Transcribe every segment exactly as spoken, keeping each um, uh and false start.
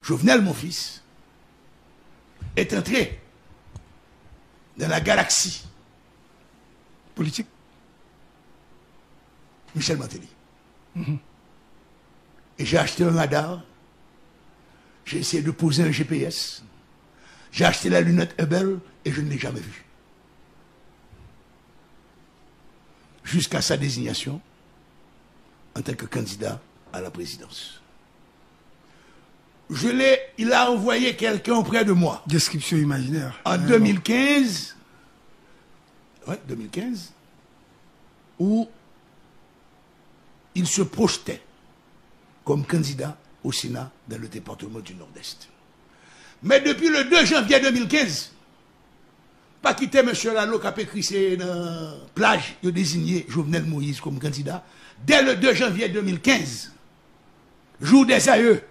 Jovenel, mon fils, est entré dans la galaxie politique Michel Martelly. Et j'ai acheté un radar, j'ai essayé de poser un G P S, j'ai acheté la lunette Hubble et je ne l'ai jamais vu. Jusqu'à sa désignation en tant que candidat à la présidence. Je l'ai, il a envoyé quelqu'un auprès de moi. Description imaginaire. En deux mille quinze, ouais, deux mille quinze, où il se projetait comme candidat au Sénat dans le département du Nord-Est. Mais depuis le deux janvier deux mille quinze, pa kite mesye Lalo k ap ekri se nan plaj yo deziye Jovenel Moïse kòm kandida. Dès le deux janvier deux mille quinze, jour des aïeux,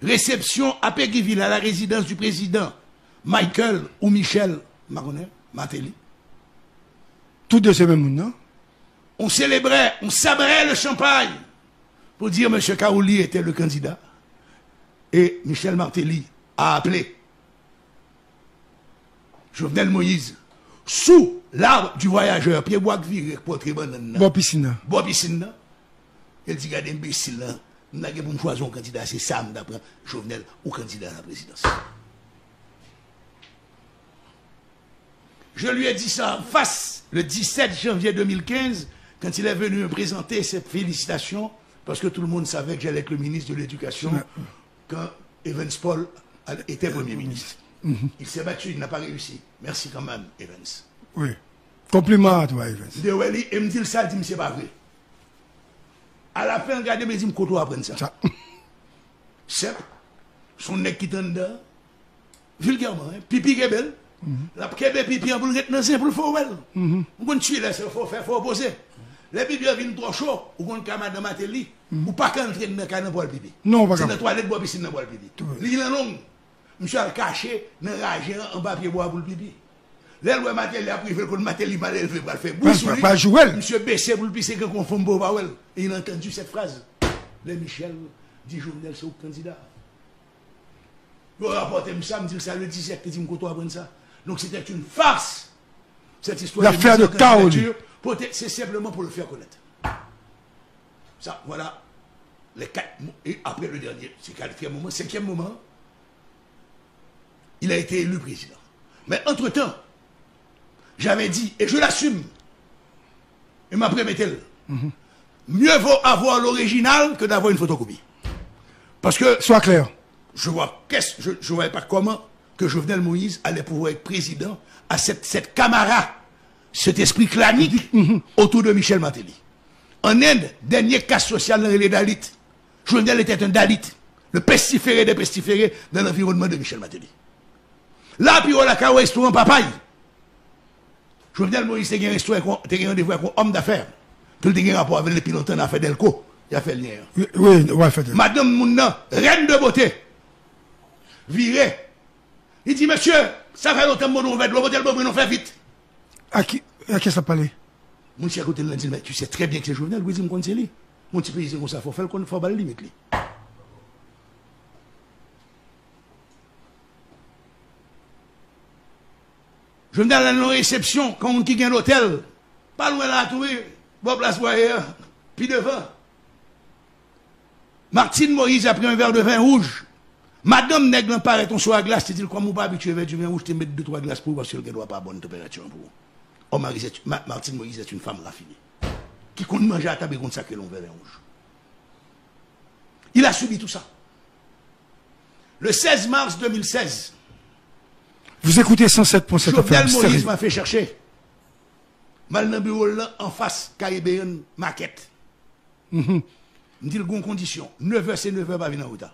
réception à Péguy-Ville, à la résidence du président Michael ou Michel, m pa konnen, Martelly. Tou de se menm moun nan. On célébrait, on sabrait le champagne pour dire monsieur Kaouli était le candidat. Et Michel Martelly a appelé Jovenel Moïse sous l'arbre du voyageur, pye bwa k vire k pòtre bannann nan, bò pisin nan. Bò pisin nan. E l di, "Gade enbesil lan, m ta gen pou m chwazi yon kandida, se sa m ta pran, Jovenel, ou kandida a la présidence." Je lui ai dit ça en face le dix-sept janvier deux mille quinze, quand il est venu me présenter ses félicitations, parce que tout le monde savait que j'allais être le ministre de l'Éducation quand Evans Paul était Premier ministre. Il s'est battu, il n'a pas réussi. Merci quand même, Evans. Wi. Konpliman a twa, Evans. M te wè li, e m di l sa, l di m se pa vre. Alafen, l gade m, e di m, "Kote w aprann sa?" Sa. Senp. Se yon nèg ki t anndan. Vilgèman, wi, pipi kenbe l. L ap kenbe pipi an pou l ret nan zen, pou l fè w wè l. Ou konn tchwilè, se fè w fè, fè w poze. Lè pipi an vin twò cho, ou konn ka madan Martelly, ou pa ka antre nan kay nan pou al pipi. Non, ou pa ka. Se nan twalèt bò pisin nan pou al pipi. Li nan long. Misye al kache nan raje an anba pye bwa pou l pipi. Lè l wè Martelly ap rive, l konn Martelly mal elve, pral fè bri sou li. Pral jwe l. Misye bese pou l pise, gen kon fanm pou w pa wè l. Et il a entendu cette phrase. Lè Michel di Jovenel, se ou k kandida. Yo rapòte m sa, m di l sa le dix-sept, li di m, "Kote w aprann sa?" Donc c'était une farce, cette histoire de mise en candidature, peut-être c'est simplement pour le faire connaître. Ça, voilà les quatre mo-, et après le dernier, c'est quatrième moment, cinquième moment, il a été élu président. Mais entre-temps, j'avais dit, et je l'assume, e m ap repete l, mieux vaut avoir l'original que d'avoir une photocopie. Parce que, sois clair, je vois, qu'est-ce, je, je voyais pas comment que Jovenel Moïse allait pouvoir être président à cette, cette camara, cet esprit clanique autour de Michel Martelly. En Inde, dènye kas sosyal nan rele Dalit. Jovenel était un Dalit, le pestiféré des pestiférés dans l'environnement de Michel Martelly. La, pi wo lakay ou, restoran Papay. Jovenel Moïse te gen restoran, te gen randevou ak yon òm dafè ke l te gen rapò avè l depi lontan nan afè Dèlko, y a fè lyen an. Wi, wi, w a fè lyen. Madanm moun nan, reine de beauté, vire. Li di, "Mesye, sa fè lontan m mande yon vè dlo, pote l ban mwen non, fè vit." A ki, a kiyès l ap pale? Moun chè kote l lan di l, "Mais tu sais très bien que c'est Jovenel." Wi, di m konn se li. Yon ti peyizen konsa, fò fè l konn, fò ba l limit li. Jovenel al nan resepsyon, kon moun ki gen lotèl, pa lwen la tou, wi, bò plas bwaye a, pi devan. Martine Moïse a pris un verre de vin rouge. Madanm nèg lan parèt yon swa glas, li di l, "Kòm ou pa abitye vè di vin wouj, te met de twa glas pou ou, paske l gen dwa pa bon tanperati an pou ou." Or, Marie, c'est, Ma-, Martine Moïse est une femme raffinée, ki konn manje a tab e konn sa k rele yon vè vin wouj. Il a subi tout ça. Le seize mars deux mille seize, vous écoutez cent sept point sept F M, Jovenel Moïse m'a fait chercher. M al nan biwo l lan anfas Caribbean Market. M di l gon kondisyon. Nevè se nevè, pa vin an reta.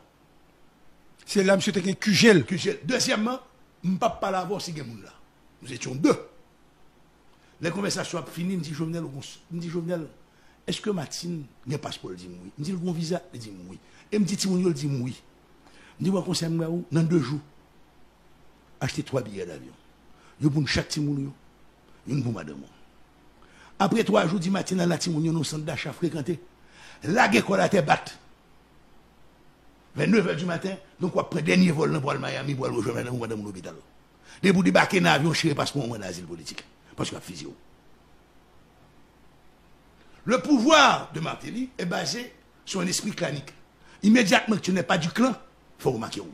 Se la misye te gen kije l. Kije l. Dezyèmman, m p ap pale avè w si gen moun la. Nous étions deux. Lè konvèsasyon ap fini, m di Jovenel, ou gon s-, m di Jovenel, èske Martine gen paspò? L di m wi. M di l gon viza? Li di m wi. E m di timoun yo? L di m wi. M di, pran konsèy m ba ou, nan de jou, achte twa biyè davyon. Youn pou chak timoun yo, youn pou madanm ou. Apre twa jou, di Martine al la timoun yo nan yon sant dacha frekante. Lage kò l atè, bat. Vè nev è di maten, donk w ap pran dènye vòl lan pou al Miami, pou al rejwenn madanm ou pandan moun lopital. Depi w debake nan avyon, w chire paspò w, mande azil politik. Paske y ap fiziye w. Le pouvoir de Martelly est basé sur un esprit clanique. Immédiatement que tu n'es pas du clan, faut remarquer où.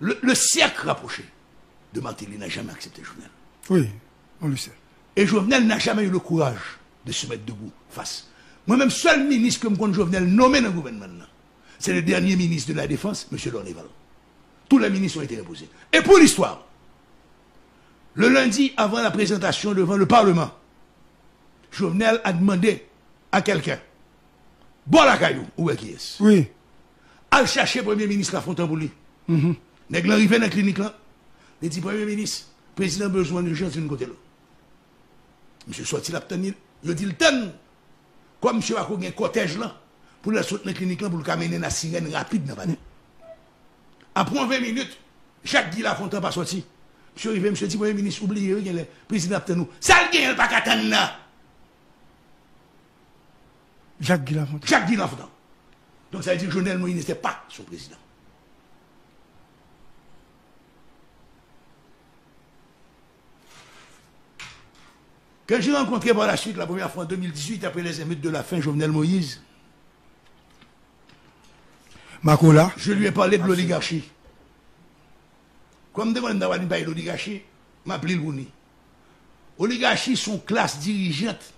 Le, le cercle rapproché de Martelly n'a jamais accepté Jovenel. Oui, on le sait. Et Jovenel n'a jamais eu le courage de se mettre debout face. Mwen menm, sèl minis ke m konn Jovenel nonmen nan gouvènman nan, c'est le dernier ministre de la Défense, M. Dorneval. Tous les ministres ont été imposés. Et pour l'histoire, le lundi, avant la présentation devant le Parlement, Jovenel a demandé à quelqu'un, bò lakay ou, ou wè kiyès? Wi. Al chache Premye Minis Lafontan pou li. Nèg lan rive nan klinik lan, li di, Premye Minis, prezidan bezwen w an ijans, vin kote l. Misye sòti, l ap tann li. Yo di l tann. Kòm misye pa ko gen kòtèj lan, pou l al sot nan klinik lan, pou l ka mennen Lasirèn rapid nan palè. Apre yon ven minit, Jak Gi Lafontan pa sòti. Misye rive, misye di, Premye Minis, ou bliye wi, genlè prezidan ap tann ou. Sa l genyen, l pa ka tann nan. Jak Gi Lafontan. Jak Gi Lafontan. Donc ça veut dire que Jovenel Moïse n'était pas son président. Que j'ai rencontré par la suite, la première fois en deux mille dix-huit, après les émeutes de la faim, Jovenel Moïse, Makola. Je lui ai parlé de l'oligarchie. Kòm m te konnen m ta pral vin pale de oligarchie, m ap li l pou ni. Oligarchie se yon klas dirijant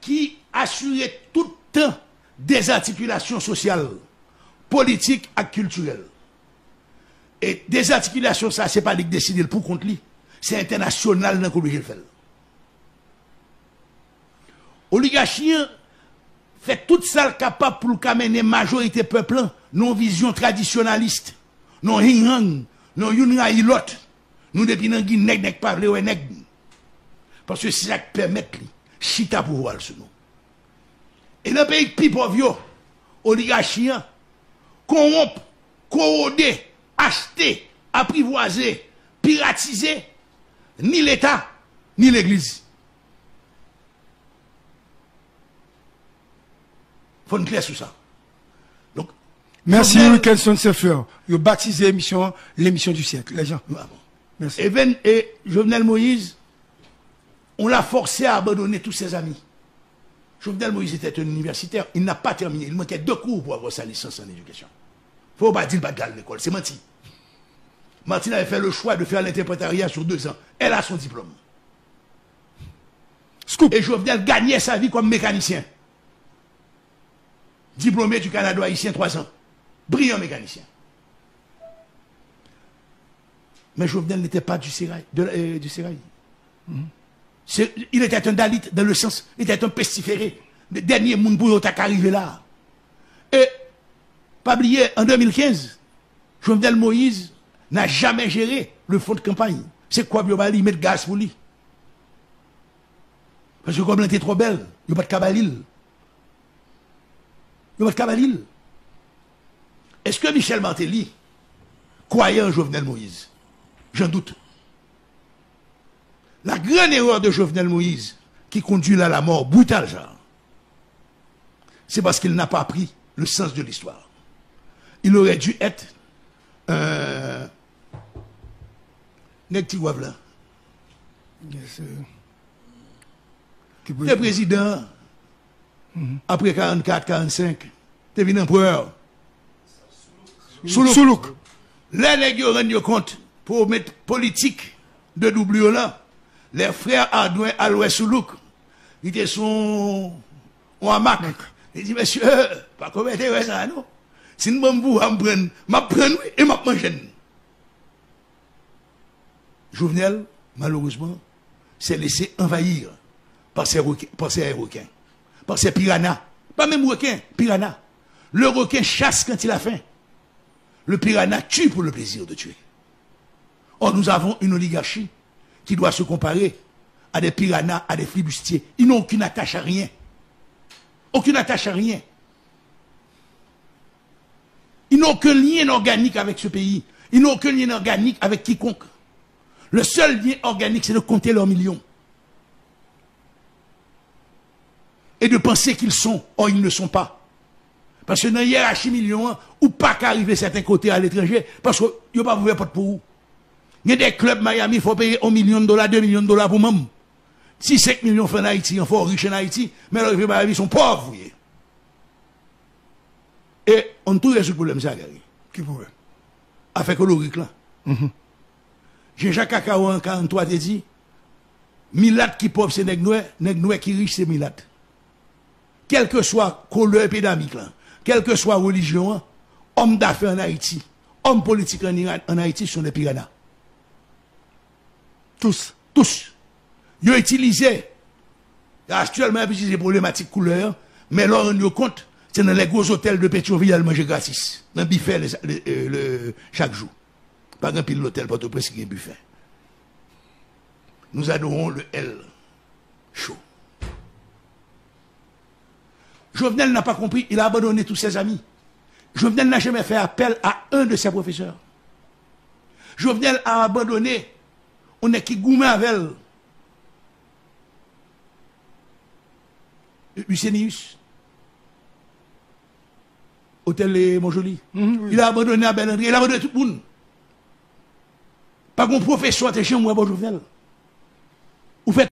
ki asire tout tan dezatikilasyon sosyal, politik ak kiltirèl. E dezatikilasyon sa, se pa li k deside l pou kont li, se entènasyonal nan ki oblije l fè l. Oligachi an fè tout sa l kapab pou l ka mennen majorite pèp lan nan yon vizyon tradisyonalis, nan yon hing-hang, nan yon youn rayi lòt. Nou depi nan gin nèg, nèg pa vle wè nèg. Paske se sa k pèmèt li chita pouvwa l sou nou. E nan peyi k pi pòv yo, oligachi an kowonp, kowode, achte, aprivwaze, piratize ni Leta, ni Legliz. Fò n klè sou sa. Donk, Merci Wilkinson Saint-Fleur. Yo batize emisyon an l'émission du siècle. Les gens. Merci. Even e Jovenel Moïse, on l'a forcé à abandonner tous ses amis. Jovenel Moïse était un universitaire, il n'a pas terminé, il manquait deux cours pour avoir sa licence en éducation. Faut pas dire pas de l'école, c'est menti. Martine avait fait le choix de faire l'interprétariat sur deux ans. Elle a son diplôme. Scoop. Et Jovenel gagnait sa vie comme mécanicien. Diplômé du Canada haïtien, trois ans. Brillant mécanicien. Mais Jovenel n'était pas du sérail, de, euh, du sérail. C'est- Il était un dalit dans le sens, il était un pestiféré. Le dernier moun pou yo ta ka rive la. E pa bliye, an de mil kenz, Jovenel Moïse n'a jamais géré le fonds de campagne. Se kòb yo ba li, met gaz pou li. Paske kòb lan te twò bèl, yo pa t ka ba li l. Yo pa t ka ba li l. Est-ce que Michel Martelly croyait en Jovenel Moïse? J'en doute. La grande erreur de Jovenel Moïse qui conduit à la mort brutale, ça, c'est parce qu'il n'a pas appris le sens de l'histoire. Il aurait dû être un nèg Tigwav la. Yes, sir. Te prezidan apre karannkat, karannsenk, te vin anperè. Soulouk. Soulouk. Lè nèg yo rann yo kont pou met politik de doublure lan, lè frè Ardouin al wè Soulouk, li te sou yon amak. Li di, mesye, pa komèt erè sa non. Si n ban m pouvwa, m pran, m ap pran n wi, e m ap manje n. Jovenel, malheureusement, s'est laissé envahir par ces requins, par ces requins, par ces piranhas. Pas même requins, piranhas. Le requin chasse quand il a faim. Le piranha tue pour le plaisir de tuer. Or, nous avons une oligarchie qui doit se comparer à des piranhas, à des flibustiers. Ils n'ont aucune attache à rien. Aucune attache à rien. Ils n'ont aucun lien organique avec ce pays. Ils n'ont aucun lien organique avec quiconque. Le seul lien organique, c'est de compter leurs millions. Et de penser qu'ils sont, or ils ne sont pas. Paske nan yerachi milyon an, ou pa ka rive sèten kote aletranje, paske yo p ap ouvè pòt pou ou. Gen de klèb Miami, fò w peye yon milyon dola, de milyon dola pou manm. Si senk milyon fè an Ayiti, an fò w rich an Ayiti, men lè w rive Miami, se yon pòv ou ye. E on tou rezoud pwoblèm sa, Gary. Ki pwoblèm? Afè kolorik lan. Jan Jak Kakawo an karant twa te di, milat ki pòv se nèg nwè, nèg nwè ki rich se milat. Kèlkeswa koulè epidamik lan, kèlkeswa relijyon an, òm dafè an Ayiti, òm politik an, an Ayiti se de pirana. Tous. Tous. Yo itilize, aktyèlman y ap itilize pwoblematik koulè an, men lè w rann yo kont, se nan lè gwo zotèl de Petyonvil y al manje gratis, nan bifè le, le, le, chak jou. Pa gen anpil lotèl Pòtoprens ki gen bifè. Nous adorons le L chaud. Jovenel n'a pas compris, il a abandonné tous ses amis. Jovenel n'a jamais fait appel à un de ses professeurs. Jovenel a abandone yon nèg ki goumen avè l. Lucenius. Otèl Monjoli. Il a abandonné Abel André, il a abandonné tout moun. Pa gen pwofesè te janm wè bò Jovenel. Ou fè